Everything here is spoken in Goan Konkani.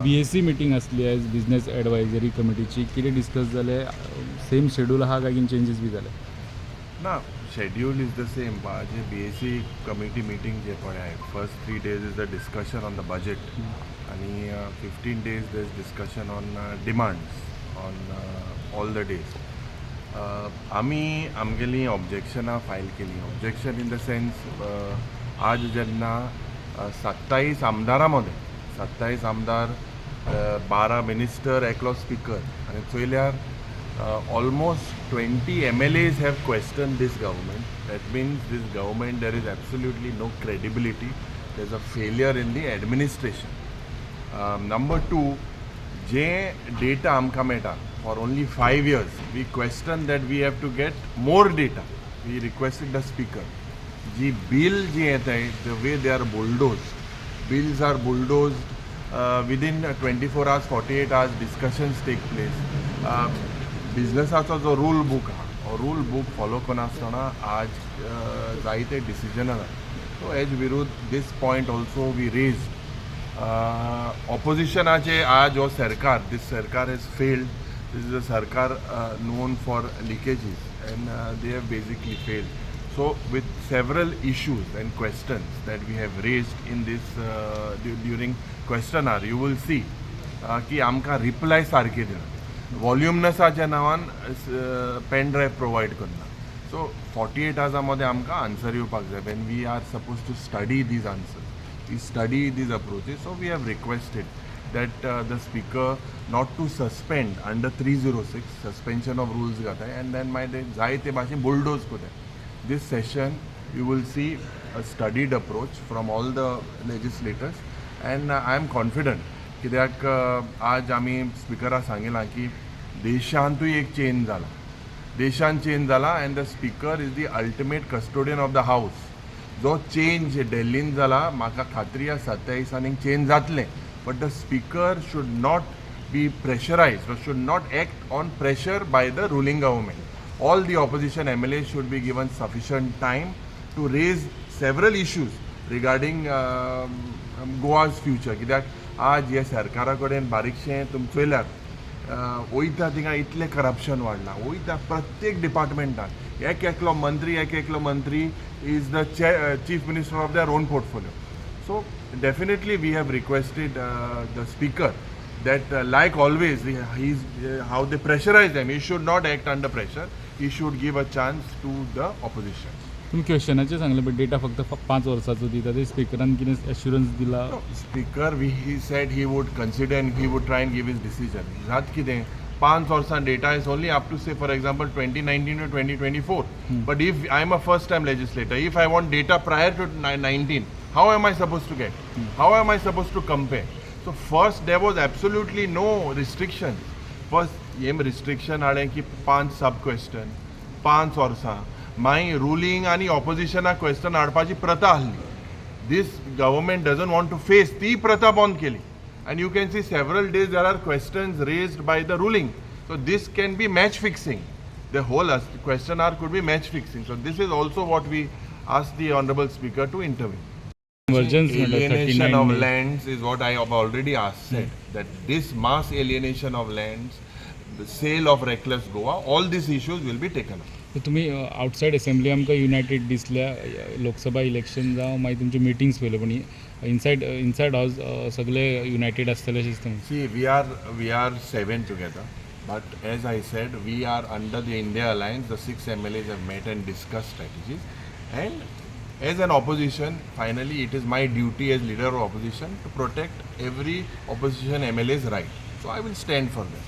बीएसी मिटींग आसली आयज बिजनेस एडवायजरी कमिटीची. कितें डिस्कस जालें? सेम शेड्यूल आहा काय कितें चेंजीस बी जाले? ना, schedule is the same. जे बीएसी कमिटी मिटींग जे पळय आहे, first 3 days is the discussion on the budget आणि 15 days there is discussion on demands on all the days. आमी आमगेली ऑब्जेक्शनां फायल केली. ऑब्जेक्शन इन the sense, आज जेन्ना 27 आमदारां मदें, 27 आमदार, 12 मिनिस्टर, एकलो स्पिकर आनी चोयल्यार almost 20 MLAs have questioned this government. That means this government, there is absolutely no credibility. There's a failure in the administration. Number two, J data आमकां मेळटा for only 5 years, we question that we have to get more data. We requested the speaker. Ji bill जी येताय, the way they are bulldozed, bills are bulldozed within 24 hours, 48 hours discussions take place. बिझनसाचो जो रूल बूक आहा, हो रूल बूक फॉलो करनासतना आज जायते डिसिजनां जाता. सो हेज विरुद्ध this point also we raised. ऑपोजिशनाचे आज हो सरकार, this सरकार has failed. This is a सरकार known for leakages and they have basically failed. So with several issues and questions that we have raised in this during question hour, you will see की आमकां रिप्लाय सारकी दिना. वॉल्युमनसाच्या नांवान पेन ड्रायव्ह प्रोवायड करना. सो 48 आवर्सां मदें आमकां आन्सर येवपाक जाय, when we are supposed to study these answers, we study these approaches. So we have requested that the speaker not to suspend under 306, suspension of rules घाताय and then मागीर ते जाय ते भाशेन बुलडोज करताय. This session you will see a studied approach from all the legislators and I am confident, कित्याक आज आमी स्पिकराक सांगिलां की देशांतूय एक चेंज जाला, देशान चेंज जाला and the speaker is the ultimate custodian of the house. जो चेंज दिल्लीन जाला, म्हाका खात्री आसा त्या दिसांनी चेंज जातलें, but the speaker should not be pressurized or should not act on pressure by the ruling government. All the opposition MLA should be given sufficient time to raise several issues regarding Goa's future, कित्याक आज हे सरकारा कडेन बारीकशें तुमी चोयल्यार वयता थिंगा इतलें करप्शन वाडलां. वयता प्रत्येक डिपार्टमेंटान एक एकलो मंत्री, एक एकलो मंत्री is the chief minister of their own portfolio. So definitely we have requested the speaker that like always he's how they pressurize them, he should not act under pressure. He should give a chance to the opposition. तुमी क्वेश्चनाचेर सांगलें, बट डेटा फक्त 5 वर्साचो दिता. ते स्पिकरान कितें एश्युरन्स दिला? No, speaker, he said he would consider and he would try and give his decision. जात कितें, 5 वर्सां data is only up to, say, for example, 2019 to 2024. But if I am a first time legislator, if I want data prior to 19, how am I supposed to get? How am I supposed to compare? So first there was absolutely no restriction. First hem restriction हाडलें की पांच सब क्वेश्चन, 5 वर्सां, मागीर रुलींग आनी ऑपोजिशनाक क्वेश्चन हाडपाची प्रथा आहली. This government doesn't want to face, ती प्रथा बंद केली and you can see several days there are questions raised by the ruling. So this can be match fixing. The whole question hour could be match fixing. So this is also what we asked the honorable speaker to intervene. Convergence. Alienation of lands is what I have already asked, said that this mass alienation of lands, the sale of reckless Goa, all these issues will be taken up. तर तुमी आउटसायड असेंब्ली आमकां युनायटेड दिसल्या, लोकसभा इलेक्शन जावं मागीर तुमच्यो मिटिंग्स पळयल्यो, पूण इनसायड हावस सगळे युनायटेड आसतले अशें दिसता. See, we are seven together, but as I said, we are under the India Alliance. The six MLAs have met and discussed strategies, and as an opposition, finally, it is my duty as leader of opposition to protect every opposition MLA's right. So I will stand for that.